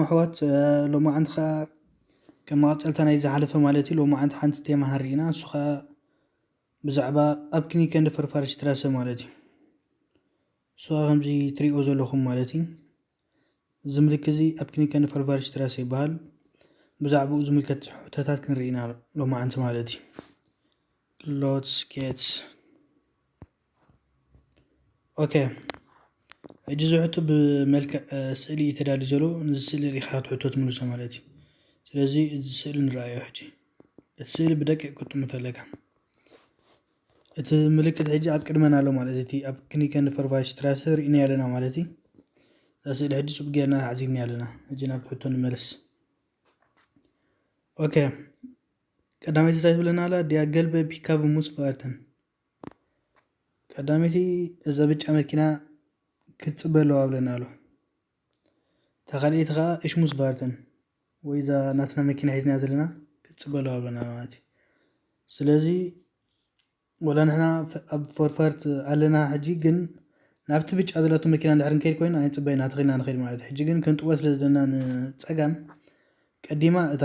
ኣሕዋት፣ ሎማዓንቲ ኸዓ ከም መቐጸልታ ናይ ዝሓለፈ ማለት እዩ። ሎማዓንቲ ሓንቲ ቴማ ሃሪእና፣ እሱ ኸዓ ብዛዕባ ኣብ ክኒከን ፈርፋርሽ ትራሰ ማለት እዩ። እሱ ኸዓ ከምዚ ትሪኦ ዘለኹም ማለት እዩ። እዚ ምልክት እዚ ኣብ ክኒከን ፈርፋርሽ ትራሰ ይበሃል። ብዛዕባኡ ዝምልከት ሕቶታት ክንርኢ ኢና ሎማዓንቲ ማለት እዩ። ሎትስ ጌት ኦኬ። ሕጂ እዚ ሕቶ ብመልክዕ ስእሊ እዩ ተዳልዩ ዘሎ። ነዚ ስእሊ ሪኢኻ ክትሕቶ ትምልሶ ማለት እዩ። ስለዚ እዚ ስእሊ ንረኣዮ ሕጂ። እቲ ስእሊ ብደቂቕ ክትጥምቶ ኣለካ። እቲ ምልክት ሕጂ ኣብ ቅድመና ኣሎ ማለት እዩ። እቲ ኣብ ክኒከን ፈርፋርሽ ትራሰ ርኢናዮ ኣለና ማለት እዩ። እዛ ስእሊ ሕጂ ጽቡቕ ጌርና ተዓዚብናያ ኣለና። ሕጂ ናብ ሕቶ ንመለስ። ኦኬ፣ ቀዳመይቲ እንታይ ትብለና ኣላ? ዲያ ገልበ ፒካቭ ሙስ ፋርተን። ቀዳመይቲ እዛ ብጫ መኪና ክትጽበ ኣለዋ ብለና ኣሎ። እታ ካልኣይቲ ኸዓ እሽ ሙስ ፋርተን ወይ እዛ ናትና መኪና ሒዝና ዘለና ክትጽበ ኣለዋ ብለና ማለት እዩ። ስለዚ ወላ ንሕና ኣብ ፎርፋርት ኣለና ሕጂ፣ ግን ናብቲ ብጫ ዘለቶ መኪና እንድሕር ንከይድ ኮይና ኣይንጽበይና፣ ተኺልና ንኸይድ ማለት እዩ። ሕጂ ግን ክንጥወ ስለ ዘለና ንጸጋም ቀዲማ እታ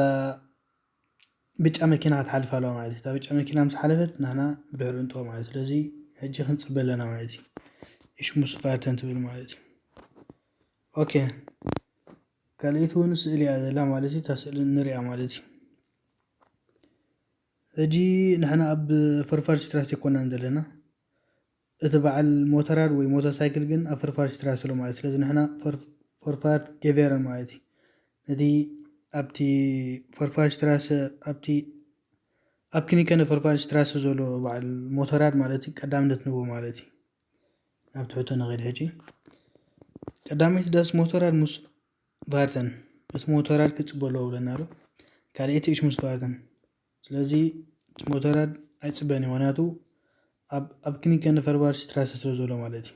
ብጫ መኪና ክትሓልፍ ኣለዋ ማለት እዩ። እታ ብጫ መኪና ምስ ሓለፈት ንሕና ብድሕሪኡ ንጥወ ማለት እዩ። ስለዚ ሕጂ ክንጽበ ኣለና ማለት እዩ። እሽ ሙስ ፋርተን ትብል ማለት እዩ። ኦኬ፣ ካልኣይቲ እውን ስእሊ እያ ዘላ ማለት እዩ። እታ ስእሊ ንሪኣ ማለት እዩ። ሕጂ ንሕና ኣብ ፈርፋርሽ ትራሰ ኣይኮናን ዘለና። እቲ በዓል ሞተራድ ወይ ሞተርሳይክል ግን ኣብ ፈርፋርሽ ትራሰ ኣሎ ማለት እዩ። ስለዚ ንሕና ፈርፋርት ገቨርን ማለት እዩ። ነቲ ኣብቲ ፈርፋርሽ ትራሰ ኣብቲ ኣብ ክኒከን ፈርፋርሽ ትራሰ ዘሎ በዓል ሞተራድ ማለት እዩ ቀዳምነት ንህቦ ማለት እዩ። ናብ ትሕቶ ንኸይድ ሕጂ። ቀዳመይቲ ዳስ ሞተራድ ሙስ ፋርተን፣ እቲ ሞተራድ ክጽበ ኣለዎ ብለና ኣሎ። ካልኣይቲ እሽ ሙስ ፋርተን። ስለዚ እቲ ሞተራድ ኣይጽበን እዩ፣ ምኽንያቱ ኣብ ኣብ ክኒከን ፈርፋርሽ ትራሰ ስለ ዘሎ ማለት እዩ።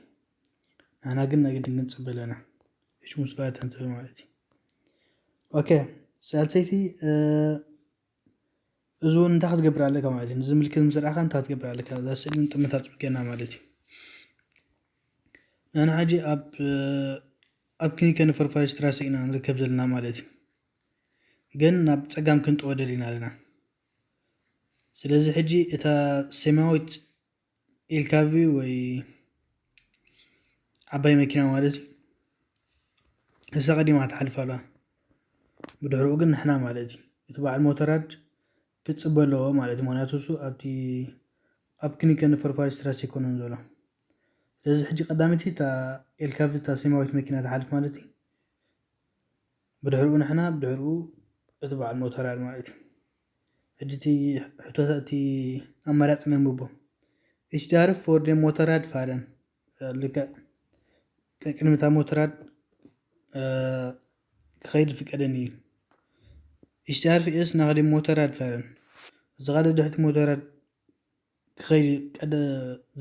ንሕና ግን ናይ ግድን ክንጽበ ኣለና። እሽ ሙስ ፋርተን ትብል ማለት እዩ። ኦኬ፣ ሳልሰይቲ እዚ እውን እንታይ ክትገብር ኣለካ ማለት እዩ። ንዚ ምልክት ምስ ረኣኻ እንታይ ክትገብር ኣለካ? እዛ ስእሊ ንጥምታ ጽብገና ማለት እዩ። ንሕና ሕጂ ኣብ ኣብ ክኒከን ፈርፋርሽ ትራሰ ኢና ንርከብ ዘለና ማለት እዩ። ግን ናብ ጸጋም ክንጥወ ደሊና ኣለና። ስለዚ ሕጂ እታ ሰማያዊት ኤልካቪ ወይ ዓባይ መኪና ማለት እዩ፣ እሳ ቀዲማ ትሓልፍ ኣላ። ብድሕሪኡ ግን ንሕና ማለት እዩ። እቲ በዓል ሞተራድ ክጽበ ኣለዎ ማለት እዩ። ምኽንያቱ እሱ ኣብቲ ኣብ ክኒከን ፈርፋርሽ ትራሰ ኣይኮነን ዘሎ። ስለዚ ሕጂ ቀዳመይቲ እታ ኤልካቪ እታ ሰማያዊት መኪና ትሓልፍ ማለት እዩ። ብድሕሪኡ ንሕና፣ ብድሕሪኡ እቲ በዓል ሞተራድ ማለት እዩ። ሕጂ እቲ ሕቶታት፣ እቲ ኣማራጺ ነንብቦ። Ich darf vor dem Motorrad fahren። ልክዕ ቀቅድሚ እታ ሞተራድ ክኸይድ ዝፍቀደኒ እዩ። Ich darf erst nach dem Motorrad fahren። እዚ ኸዓ ድሕሪ እቲ ሞተራድ ክኸይድ ቀደ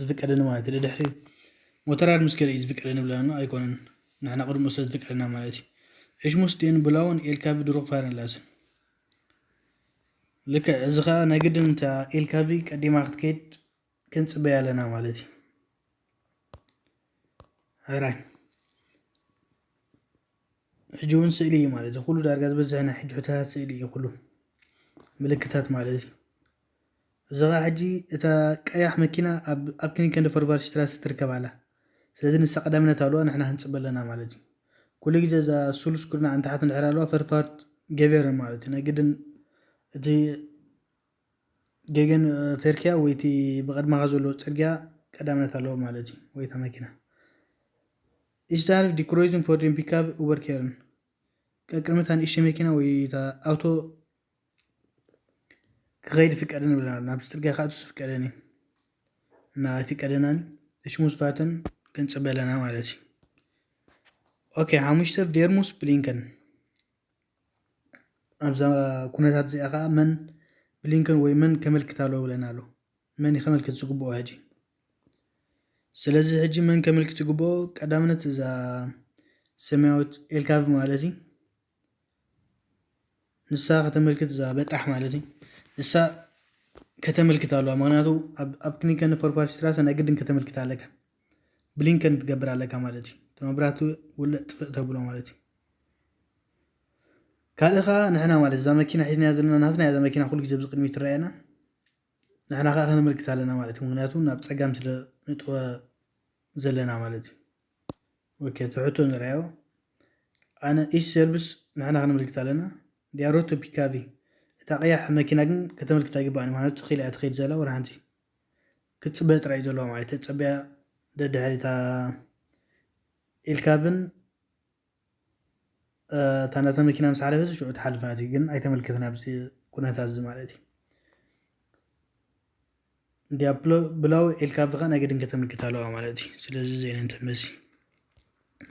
ዝፍቀደኒ ማለት እዩ። ድሕሪ ሞተራድ ምስ ከደ እዩ ዝፍቀደኒ ብለና ኣይኮነን፣ ንሕና ቅድሙ ስለ ዝፍቀደና ማለት እዩ። Ich muss den blauen L K W durchfahren lassen። ልክዕ፣ እዚ ኸዓ ናይ ግድን እታ ኤልካቪ ቀዲማ ክትከይድ ክንጽበያ ኣለና ማለት እዩ። ሕራይ ሕጂ እውን ስእሊ እዩ ማለት እዩ። ኩሉ ዳርጋ ዝበዝሐ ናይ ሕጂ ሕቶታት ስእሊ እዩ፣ ኩሉ ምልክታት ማለት እዩ። እዚ ኸዓ ሕጂ እታ ቀያሕ መኪና ኣብ ኣብ ክኒከን ፈርፋርሽ ትራሰ ትርከብ ኣላ። ስለዚ ንሳ ቀዳምነት ኣለዋ፣ ንሕና ክንጽበ ኣለና ማለት እዩ። ኩሉ ግዜ እዛ ስሉስ ኩርናዕ ንታሕቲ እንድሕር ኣለዋ ፈርፋርት ገቨርን ማለት እዩ። ናይ ግድን እቲ ገገን ፌርኪያ ወይ እቲ ብቐድማኻ ዘሎ ጽርግያ ቀዳምነት ኣለዎ ማለት እዩ፣ ወይ እታ መኪና። Ich darf die Kreuzung vor dem Pickup überqueren። ቀቅድሚ እታ ንእሽተይ መኪና ወይ እታ ኣውቶ ክኸይድ ይፍቀደኒ ብለና፣ ናብቲ ጽርግያ ክኣቱ ዝፍቀደኒ እና ኣይፍቀደናን። እሽ ሙስ ፋተን ክንጽበ ኣለና ማለት እዩ። ኦኬ፣ ሓሙሽተ ቬርሙስ ብሊንከን። ኣብዛ ኩነታት እዚኣ ኸዓ መን ብሊንከን ወይ መን ከመልክት ኣለዎ ብለና ኣሎ። መን እዩ ከመልክት ዝግብኦ ሕጂ? ስለዚ ሕጂ መን ከመልክት ዝግብኦ? ቀዳምነት እዛ ሰማያዊት ኤልካቪ ማለት እዩ። ንሳ ከተመልክት እዛ በጣሕ ማለት እዩ። ንሳ ከተመልክት ኣለዋ። ምኽንያቱ ኣብ፣ ኣብ ክኒከን ፈርፋርሽ ትራሰ ናይ ግድን ከተመልክት ኣለካ። ብሊንከን ትገብር ኣለካ ማለት እዩ። እቲ መብራህቲ ውልዕ ጥፍእ ተብሎ ማለት እዩ። ካልእ ኸዓ ንሕና ማለት እዛ መኪና ሒዝናያ ዘለና ናትና እያ። እዛ መኪና ኩሉ ግዜ ኣብዚ ቅድሚት ትረኣየና። ንሕና ኸዓ ከነመልክት ኣለና ማለት እዩ። ምኽንያቱ ናብ ጸጋም ስለ ንጥወ ዘለና ማለት እዩ። ኦኬ፣ እቲ ሕቶ ንርኣዮ። ኣነ ኢሽ ሰርቪስ ንሕና ከነመልክት ኣለና። ዲያሮቶ ፒካቪ። እታ ቀያሕ መኪና ግን ከተመልክት ኣይግባእን። ምኽንያቱ ትኽእል እያ ትኸይድ ዘላ ወላ ሓንቲ። ክትጽበ ጥራይ እዩ ዘለዋ ማለት እዩ። ተጸብያ ደድሕሪታ ኢልካብን፣ እ፣ እታ ናታ መኪና ምስ ሓለፈት ሽዑ ትሓልፍ ማለት እዩ። ግን ኣይተመልከትን ኣብዚ ኩነታት እዚ ማለት እዩ። እንዲያ ብሎ-፣ ብላው ኢልካ ብኻ ናይ ገድን ከተመልክት ኣለዋ ማለት እዩ። ስለዚ ዘይነን ተመሲ።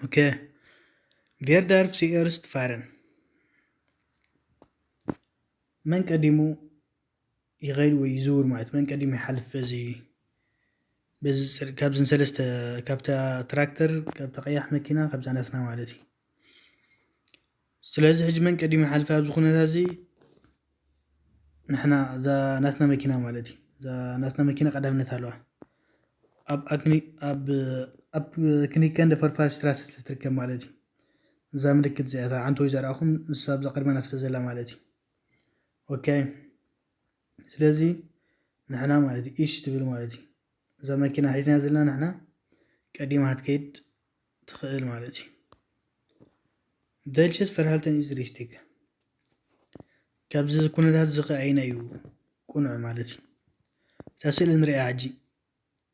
ኦኬ። ቬር ዳርፍ ሱኤርስት ፋረን። መን ቀዲሙ ይኸይድ ወይ ይዝውር ማለት መን ቀዲሙ ይሓልፍ በዚ፣ በዚ ጽር-፣ ካብዝን ሰለስተ፣ ካብታ ትራክተር፣ ካብታ ቀያሕ መኪና፣ ካብዛ ናትና ማለት እዩ። ስለዚ ሕጂ መን ቀዲሙ ይሓልፍ ኣብዚ ኩነታት እዚ ንሕና እዛ ናትና መኪና ማለት እዩ። እዛ ናትና መኪና ቀዳምነት ኣለዋ። ኣብ ኣክኒ-፣ ኣብ፣ ኣብ ክኒከን ደ ፈርፋር ስትራሰ ትርከብ ማለት እዩ። እዛ ምልክት እዚኣ እታ ዓንቶ ይዘርኣኹም ንሳ ኣብዛ ቅድመና ስለ ዘላ ማለት እዩ። ኦኬ። ስለዚ ንሕና ማለት እዩ ኢሽ ትብል ማለት እዩ። እዛ መኪና ሒዝና ዘለና ንሕና ቀዲማ ክትከይድ ትኽእል ማለት እዩ። ቨልቸስ ፈርሃልተን ኢዝ ሪሽቲክ። ካብዚ ኩነታት እዚ ኸ ኣይና እዩ ቁኑዕ ማለት እዩ። እታ ስእሊ ንሪኣ ሕጂ።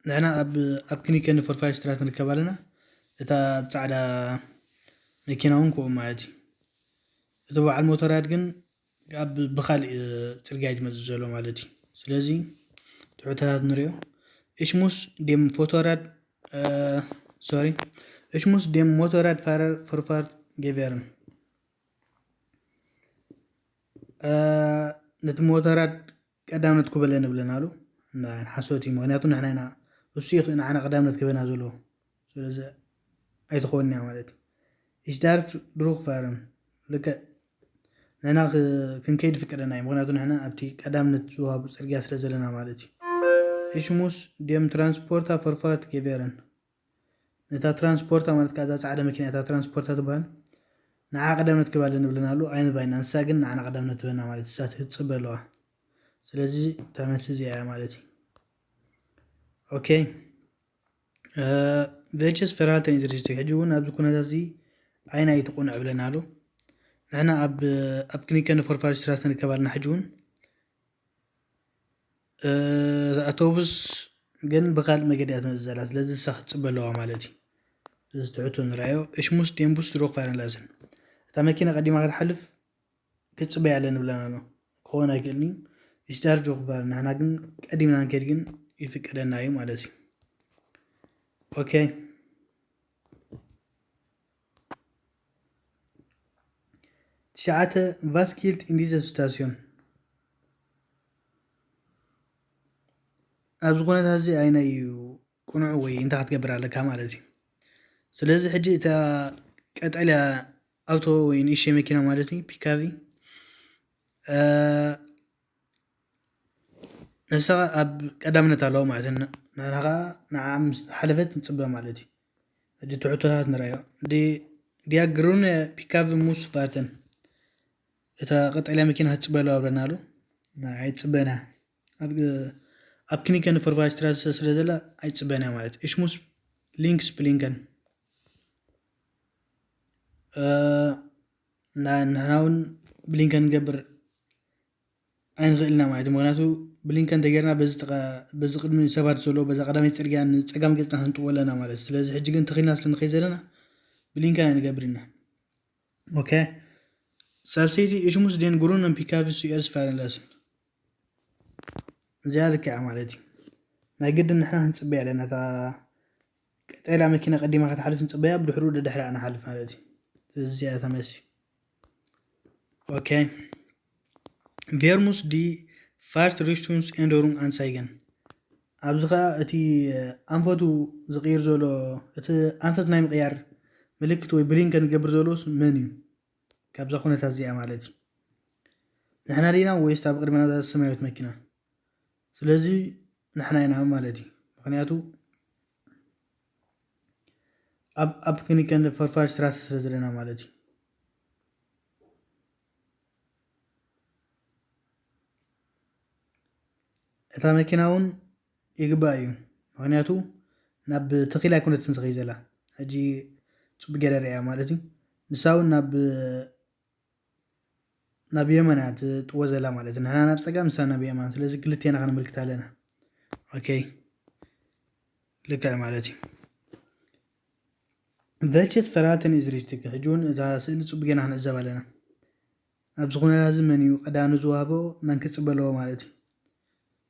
ንሕና ኣብ፣ ኣብ ክኒከን ፎርፋይ ስትራት ንርከብ ኣለና። እታ ጻዕዳ መኪና እውን ከምኡ ማለት እዩ። እቲ በዓል ሞቶራት ግን ኣብ፣ ብኻልእ ጽርግያ እዩ ዝመጽእ ዘሎ ማለት እዩ። ስለዚ ትሑታት ንሪኦ። እሽሙስ ዴም ፎቶራድ፣ እ፣ ሶሪ፣ እሽሙስ ዴም ሞቶራድ ፋረር ፎርፋርት ጌቬርን። እ፣ ነቲ ሞቶራድ ቀዳምነት ክበለ ንብለናሉ። እና ሓሶት እዩ። ምኽንያቱ ንሕና ኢና፣ እሱ እዩ ንዓና ቀዳምነት ክበና ዘለዎ። ስለዚ ኣይትኾንያ ማለት እዩ። Ich darf Druck fahren። ልክዕ ንሕና ክ-፣ ክንከይድ ፍቀደና እዩ። ምኽንያቱ ንሕና ኣብቲ ቀዳምነት ዝወሃቡ ጽርግያ ስለ ዘለና ማለት እዩ። Ich muss dem Transporter Vorfahrt gewähren። ነታ ትራንስፖርታ ማለት ከኣ እዛ ጻዕዳ መኪና እታ ትራንስፖርታ ትበሃል። ንዓ ቀዳምነት ክባለ ንብለና ኣሎ፣ ኣይንባይና። ንሳ ግን ንዓና ቀዳምነት ትበና ማለት እሳ ትህጽበ ኣለዋ። ስለዚ እታ መልሲ እዚኣ እያ ማለት እዩ። ኦኬ። እ፣ ቨልቸስ ፈርሃልተን ኢዝ ሪሽቲክ። ሕጂ እውን ኣብዚ ኩነታት እዚ ኣይና እዩ ትቑንዕ ብለና ኣሎ። ንሕና ኣብ፣ ኣብ ክኒከን ፎርፋር ስትራሰ ንርከብ ኣለና። ሕጂ እውን፣ እ፣ ኣውቶቡስ ግን ብኻልእ መገዲ እያ ትመጽእ ዘላ። ስለዚ እሳ ክትጽበ ኣለዋ ማለት እዩ። እዚ ትሕቱ ንርኣዮ። እሽሙስ ዴምቡስ ድሮክ ፋረንላስን። እታ መኪና ቀዲማ ክትሓልፍ ክትጽበያ ኣለኒ ብለና ኣሎ። ክኸውን ኣይክእልን እዩ። እሽዳር ጆክቫር ንሕና ግን ቀዲምና ንከይድ ግን ይፍቀደና እዩ ማለት እዩ። ኦኬ። ትሽዓተ፣ ቫስኪልት ኢንዲዘ ስታሲዮን። ኣብዚ ኩነታት እዚ ኣይናይ እዩ ቅኑዕ ወይ እንታይ ክትገብር ኣለካ ማለት እዩ። ስለዚ ሕጂ እታ ቀጠልያ ኣውቶ ወይ ንእሽተይ መኪና ማለት እዩ፣ ፒካቪ፣ እ፣ ንሳ ኣብ ቀዳምነት ኣለዋ ማለት እዩ። ንሕና ኸዓ ንዓ ምስ ሓለፈት ንጽበ ማለት እዩ። ሕጂ ትሕቶታት ንርኣዮ። ዲ-፣ ዲያግሩን ፒካቪ ሙስ ፋርተን። እታ ቀጠልያ መኪና ክትጽበ ኣለዋ ብለና ኣሎ። ንዓ ኣይትጽበና። ኣብ፣ ኣብ ክኒከን ፎርቫሽትራሰ ስለ ዘላ ኣይትጽበና ማለት እዩ። እሽሙስ ሊንክስ ብሊንከን። እ፣ ና-፣ ንሕና እውን ብሊንከን ንገብር ኣይንኽእልና ማለት እዩ። ምኽንያቱ ብሊንከን እንተጌርና በዚ ተቐ-፣ በዚ ቅድሚ ሰባት ዘሎ በዛ ቀዳመይቲ ጽርግያ ንጸጋም ገጽና ክንጥዎ ኣለና ማለት እዩ። ስለዚ ሕጂ ግን ተኺልና ስለ ንኸይድ ዘለና ብሊንከን ኣይንገብር ኢና። ኦኬ። ሳልሰይቲ፣ እሽሙስ ዴን ግሩንን ፒካቪ ሱኤርስ ፋረንላስን። እዚኣ ልክዕ ማለት እዩ። ናይ ግድን ንሕና ክንጽበያ ኣለና። እታ ቀጠልያ መኪና ቀዲማ ክትሓልፍ ንጽበያ፣ ብድሕሪኡ ደድሕሪኣ ንሓልፍ ማለት እዩ። እዚኣ ተመሲ። ኦኬ። ቬርሙስ ዲ ፋርት ሪሽቱንስ ኤንዶሩም ኣንሳይገን። ኣብዚ ኸኣ እቲ ኣንፈቱ ዝቕይር ዘሎ፣ እቲ ኣንፈት ናይ ምቕያር ምልክት ወይ ብሊንከን ዝገብር ዘሎስ መን እዩ? ካብዛ ኩነታት እዚኣ ማለት እዩ። ንሕና ዲና ወይስ ኣብ ቅድመና እዛ ሰማያዊት መኪና? ስለዚ ንሕና ኢና ማለት እዩ። ምኽንያቱ ኣብ፣ ኣብ ክኒከን ፈርፋር ስትራሰ ስለ ዘለና ማለት እዩ። እታ መኪና እውን ይግባእ እዩ። ምኽንያቱ ናብ ትኺል ኣይኮነትን ዝኸይ ዘላ። ሕጂ ጽቡቅ ገይረ ርእያ ማለት እዩ። ንሳ እውን ናብ ናብ የመን እያ ትጥወ ዘላ ማለት እዩ። ንሕና ናብ ጸጋም፣ ንሳ ናብ የማን። ስለዚ ክልቴና ከነመልክት ኣለና። ኦኬ፣ ልክዕ ማለት እዩ። Welches Verhalten ist richtig? ሕጂ እውን እዛ ስእሊ ጽቡቅ ጌና ክንዕዘብ ኣለና። ኣብዚ ኩነታት እዚ መን እዩ ቀዳሚ ዝዋህቦ፣ መን ክጽበ ኣለዎ ማለት እዩ።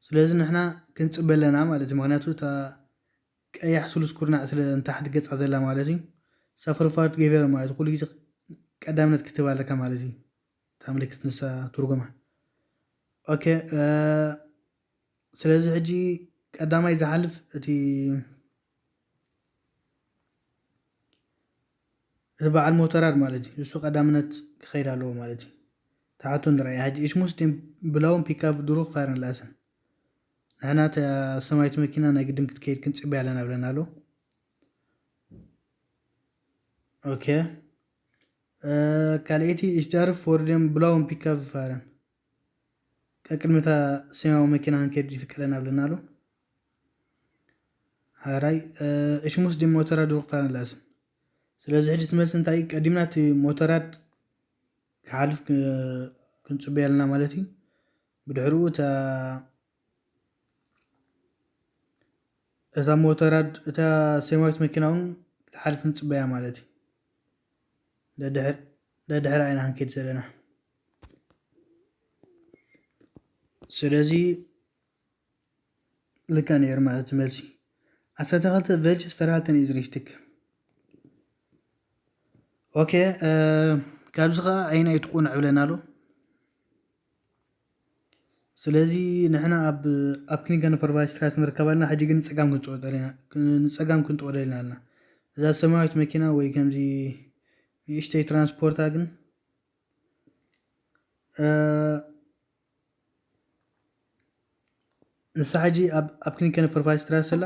ስለዚ ንሕና ክንጽበ ኣለና ማለት እዩ። ምኽንያቱ እታ ቀያሕ ስሉስ ኩርናዕ ስለ ንታሕቲ ገጻ ዘላ ማለት እዩ። ሰፈርፋት ገበር ማለት ኩሉ ግዜ ቀዳምነት ክትህብ ኣለካ ማለት እዩ። እታ ምልክት ንሳ ትርጉማ። ኦኬ፣ እ፣ ስለዚ ሕጂ ቀዳማይ ዝሓልፍ እቲ እቲ በዓል ሞተራድ ማለት እዩ። እሱ ቀዳምነት ክኸይድ ኣለዎ ማለት እዩ። ታሕቱ ንረኣይ። ሕጂ ich muss den blauen Pickup durchfahren lassen። ንሕና እታ ሰማያዊት መኪና ናይ ግድን ክትከይድ ክንጽበያ ኣለና ብለና ኣሎ። ኦኬ። እ፣ ካልኣይቲ ich darf vor dem blauen Pickup fahren። ቀቅድሚ እታ ሰማያዊ መኪና ክንከይድ ይፍቀደና ብለና ኣሎ። ሓራይ፣ እ፣ ich muss den Motorrad durchfahren lassen። ስለዚ ሕጂ ትመስል እንታይ እዩ? ቀዲምና እቲ ሞተራድ ክሓልፍ ክ-፣ ክንጽበዮ ኣለና ማለት እዩ። ብድሕሪኡ እታ፣ እታ ሞተራድ፣ እታ ሰማያዊት መኪና እውን ክትሓልፍ ንጽበያ ማለት እዩ። ደድሕር-፣ ደድሕር ኣይና ክንከይድ ዘለና። ስለዚ ልክዕ ነይሩ ማለት እዩ መልሲ። ዓሰርተ ክልተ፣ Welches Verhalten ist richtig? ኦኬ፣ እ፣ ካብዚ ኸዓ ኣይና እዩ ትቑንዕ ብለና ኣሎ። ስለዚ ንሕና ኣብ፣ ኣብ ክሊንከን ፈርቫሽ ትራስ ንርከብ ኣለና። ሕጂ ግን ንጸጋም ክንጥወ ደሊና፣ ንጸጋም ክንጥወ ደሊና ኣለና። እዛ ሰማያዊት መኪና ወይ ከምዚ ንእሽተይ ትራንስፖርታ ግን፣ እ፣ ንሳ ሕጂ ኣብ፣ ኣብ ክሊንከን ፈርቫሽ ትራስ ኣላ፣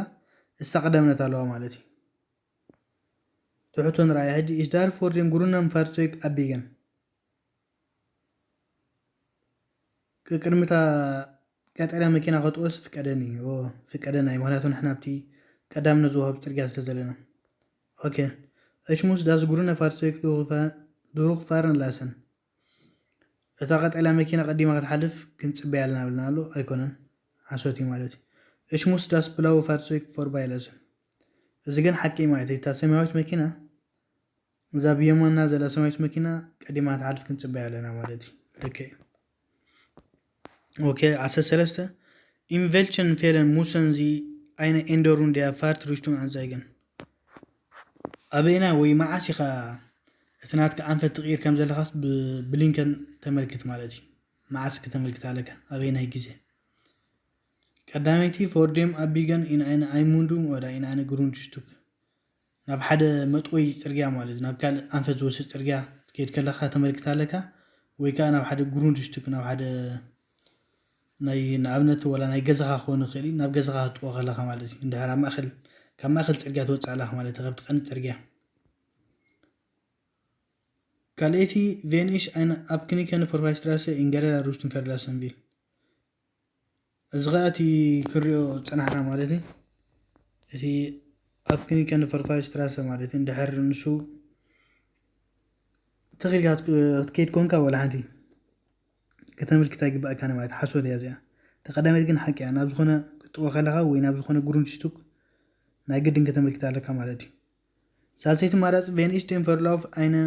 እሳ ቀዳምነት ኣለዋ ማለት እዩ። ትሕቶ ንረኣያ ሕጂ፣ ist darf vor dem grünen Fahrzeug abbiegen። ቅድሚ እታ ቀጠልያ መኪና ከጥወስ ፍቀደኒ። ኦ፣ ፍቀደና እዩ። ምኽንያቱ ንሕና ኣብቲ ቀዳምነት ዝወሃብ ጽርግያ ስለ ዘለና። ኦኬ። Ich muss das grüne Fahrzeug durchfa-፣ durchfahren lassen። እታ ቀጠልያ መኪና ቀዲማ ክትሓልፍ ክንጽበያ ኣለና ብልና ኣሎ። ኣይኮነን። ሓሶት እዩ ማለት እዩ። Ich muss das blaue Fahrzeug vorbei lassen። እዚ ግን ሓቂ እዩ ማለት እዩ። እታ ሰማያዊት መኪና፣ እዛ ብየማንና ዘላ ሰማያዊት መኪና ቀዲማ ክትሓልፍ ክንጽበያ ኣለና ማለት እዩ። ልክዕ እዩ። ኦኬ፣ ዓሰርተ ሰለስተ፣ In welchen Fällen müssen Sie eine Änderung der Fahrtrichtung anzeigen? ኣበየናይ ወይ መዓስ ኢኻ እቲ ናትካ ኣንፈት ትቕይር ከም ዘለኻስ ብብሊንከን ተመልክት ማለት እዩ። መዓስ ከተመልክት ኣለካ? ኣበየናይ ግዜ? ቀዳመይቲ፣ vor dem Abbiegen in eine Einmündung oder in eine Grundstück። ናብ ሓደ መጥወይ ጽርግያ ማለት እዩ፣ ናብ ካልእ ኣንፈት ዝወስድ ጽርግያ ክትከይድ ከለኻ ተመልክት ኣለካ፣ ወይ ከኣ ናብ ሓደ ግሩንድሽቱክ፣ ናብ ሓደ ናይ፣ ንኣብነት፣ ወላ ናይ ገዛኻ ክኸውን ይኽእል እዩ፣ ናብ ገዛኻ ክትጥወ ከለኻ ማለት እዩ። እንድሕር ኣብ ማእከል፣ ካብ ማእከል ጽርግያ ትወጽእ ኣለኻ ማለት እዩ፣ ካብቲ ቀንዲ ጽርግያ። ካልኣይቲ፣ wenn ich eine abknickende Vorfahrtsstraße in gerade Richtung verlassen will። እዚ ኸኣ እቲ ክንሪኦ ዝጸናሕና ማለት እዩ። እቲ ኣብ ክኒከን ፈርፋሽ ትራሰ ማለት እዩ። እንድሕር ንሱ ትኽ ኢልካ ክትከይድ ኮንካ፣ ዋላ ሓንቲ ከተመልክት ኣይግባእካን ማለት ሓሶት እያ እዚኣ። እታ ቀዳመይቲ ግን ሓቂ እያ። ናብ ዝኾነ ክትጥወ ከለኻ ወይ ናብ ዝኾነ ግሩንድሽቱክ ናይ ግድን ከተመልክት ኣለካ ማለት እዩ። ሳልሰይቲ ማራጽ፣ wenn ich den Verlauf eine፣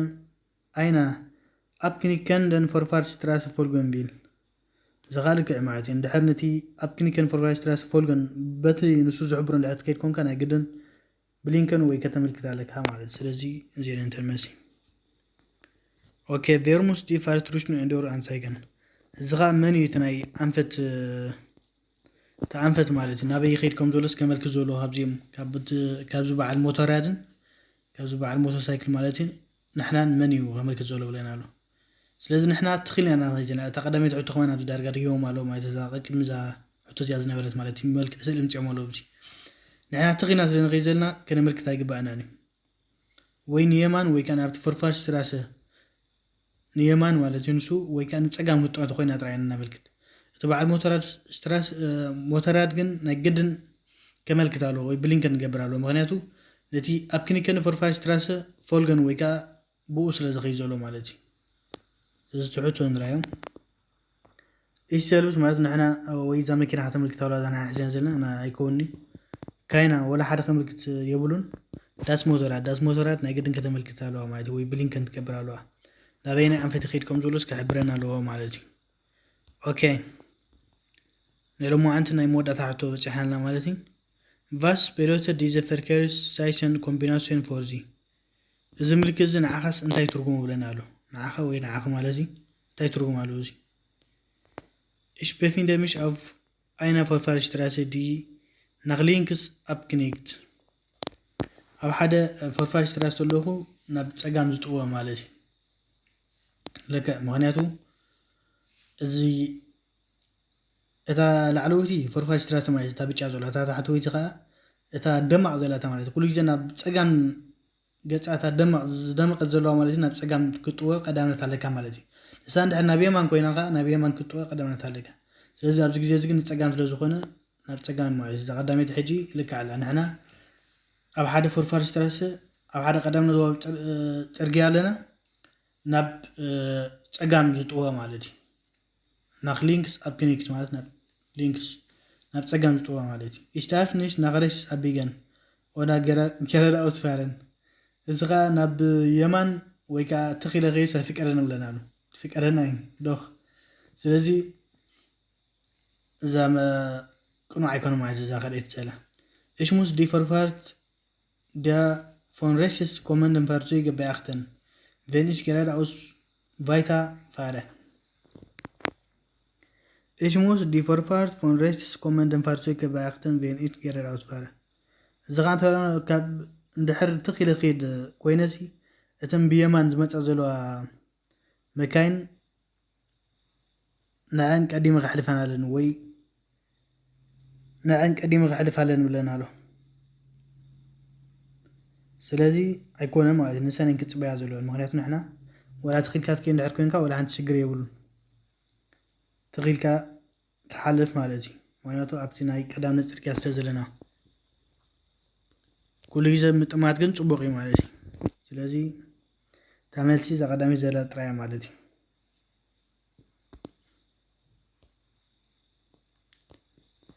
einer abknickenden Vorfahrtsstraße folgen will። እዚ ኸኣ ልክዕ ማለት እዩ። እንድሕር ነቲ ኣብ ክኒከን ፈርፋሽ ትራስ ፎልገን በቲ ንሱ ዝሕብሮ እንድሕር ትከይድ ኮንካ፣ ናይ ግድን ብሊንከን ወይ ከተመልክት ኣለካ ማለት እዩ። ስለዚ እዚኤን እንተን መሲ። ኦኬ፣ wer muss die Fahrtrichtung ändern anzeigen? እዚ ኸኣ መን እዩ እቲ ናይ ኣንፈት፣ እቲ ኣንፈት ማለት እዩ፣ ናበይ ይኸይድ ከም ዘሎስ ከመልክት ዘለዎ ካብዚኦም፣ ካብ፣ ካብዚ በዓል ሞተር ያድን ካብዚ በዓል ሞተር ሳይክል ማለት እዩ፣ ንሕናን መን እዩ ከመልክት ዘሎ ብለና ኣሎ። ስለዚ ንሕና ትኽ ኢልና ኢና ንኸይድ ዘለና። እታ ቀዳመይቲ ሕቶ ከማን ኣብዚ ዳርጋ ድጊሞም ኣለዉ ማለት እዛ ቅድሚ እዛ ሕቶ እዚኣ ዝነበረት ማለት እዩ፣ መልክዕ ስእሊ ምጽኦም ኣለዉ ኣብዚ። ንሕና ትኽ ኢልና ስለ ንኸይድ ዘለና ከነመልክት ኣይግባእናን እዩ። ወይ ንየማን ወይ ከኣ ናብቲ ፈርፋሽ ትራሰ ንየማን ማለት እዩ ንሱ፣ ወይ ከኣ ንጸጋም ክትጥዋ እንተኾይና ጥራይ ኢና ነመልክት። እቲ በዓል ሞተራድ ስትራስ ሞተራድ ግን ናይ ግድን ከመልክት ኣለዎ ወይ ብሊንከን ክገብር ኣለዎ። ምክንያቱ ነቲ ኣብ ክኒከን ፎርፋር ስትራሰ ፎልገን ወይ ከዓ ብኡ ስለ ዝኸይ ዘሎ ማለት እዩ። እዚ ትሕቶ ንራዮም። ኢሽ ሰልብስ ማለት ንሕና ወይ እዛ መኪና ከተመልክት ኣለዋ እዛ ንሕና ሕዘን ዘለና እና ኣይከውኒ ካይና ወላ ሓደ ከመልክት የብሉን። ዳስ ሞተራት ዳስ ሞተራት ናይ ግድን ከተመልክት ኣለዋ ማለት ወይ ብሊንከን ትገብር ኣለዋ። ናበይ ናይ ኣንፈቲ ከይድ ከም ዘሎስ ክሕብረን ኣለዎ ማለት እዩ። ኦኬ፣ ናይ ሎማዓንቲ ናይ መወዳእታ ሕቶ በፂሓና ማለት እዩ። ቫስ ቤሎተ ዲዘ ፈርከርስ ሳይሰን ኮምቢናሽን ፎርዚ፣ እዚ ምልክት እዚ ንዓኻስ እንታይ ትርጉሙ ብለና ኣሎ? ንዓኻ ወይ ንዓኺ ማለት እዩ። እንታይ ትርጉም ኣለዎ እዚ? Ich befinde mich auf einer Verfahrensstraße, die nach links abknickt. ኣብ ሓደ ፈርፋሽ ስትራስ ዘለኹ ናብ ፀጋም ዝጥወ ማለት እዩ። ለከ ምክንያቱ እዚ እታ ላዕለወይቲ ፈርፋሽ ስትራስ ማለት እታ ብጫ ዘላ እታ ታሕተወይቲ ከዓ እታ ደማቕ ዘላታ ማለት ኩሉ ግዜ ናብ ፀጋም ገፃ እታ ደማቕ ዝደመቐት ዘለዋ ማለት እዩ ናብ ፀጋም ክትጥወ ቀዳምነት ኣለካ ማለት እዩ። ንሳ እንድሕር ናብ የማን ኮይና ከዓ ናብ የማን ክትጥወ ቀዳምነት ኣለካ። ስለዚ ኣብዚ ግዜ እዚ ግን ንፀጋም ስለ ዝኾነ ናብ ፀጋም ማለት እዩ። እዛ ቀዳመይቲ ሕጂ ልክዕ ኣላ። ንሕና ኣብ ሓደ ፈርፋር ስትራሰ ኣብ ሓደ ቀዳምነት ወሃቢ ፅር- ፅርግያ ኣለና ናብ ፀጋም ዝጥወ ማለት እዩ። Nach links abknickt ማለት ናብ ሊንክስ ናብ ፀጋም ዝጥወ ማለት እዩ። Ich darf nicht nach rechts abbiegen oder gerade ausfahren. እዚ ከዓ ናብ የማን ወይ ከዓ ትኽ ኢለ ከይስ ኣይፍቀደን ብለና ኣሎ። ፍቀደና እዩ ዶኽ። ስለዚ እዛ መ- ቅኑዕ ኣይኮነ ማለት እዛ ካልኣይቲ ዘላ። Ich muss die Vorfahrt der von rechts kommenden Fahrzeuge beachten, wenn ich geradeaus weiter fahre. Ich muss die Vorfahrt von rechts kommenden Fahrzeuge beachten, wenn ich geradeaus fahre. እዚ ከዓ እንተ ካብ እንድሕር ትኽ ኢለ ክድ ኮይነሲ እተን ብየማን ዝመፃ ዘለዋ መካይን ንዐን ቀዲመ ከሕልፈን ኣለኒ ወይ ንዐን ቀዲመ ከሕልፍ ኣለኒ ብለን ኣሎ። ስለዚ ኣይኮነ ማለት እዩ ንሰን ክፅበያ ዘለወን። ምክንያቱ ንሕና ወላ ትኽልካ ትከይ እንድሕር ኮይንካ ወላ ሓንቲ ሽግር የብሉን። ትኽልካ ትሓልፍ ማለት እዩ። ምክንያቱ ኣብቲ ናይ ቀዳምነት ፅርግያ ስለ ዘለና ኩሉ ግዜ ምጥማት ግን ፅቡቅ እዩ ማለት እዩ። ስለዚ እታ መልሲ እዛ ቀዳመይቲ ዘላ ጥራያ ማለት እዩ።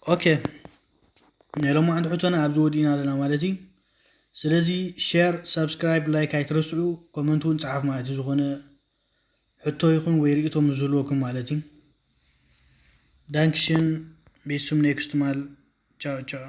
ኦኬ፣ ናይ ሎማዓንቲ ሕቶና ኣብዚ ወዲእና ኣለና ማለት እዩ። ስለዚ ሼር፣ ሳብስክራይብ፣ ላይክ ኣይትረስዑ። ኮመንት እውን ፀሓፍ ማለት እዩ። ዝኾነ ሕቶ ይኹን ወይ ርእቶ ዝህልወኩም ማለት እዩ። ዳንክሽን፣ ቢስም ኔክስት ማል። ቻው ቻው።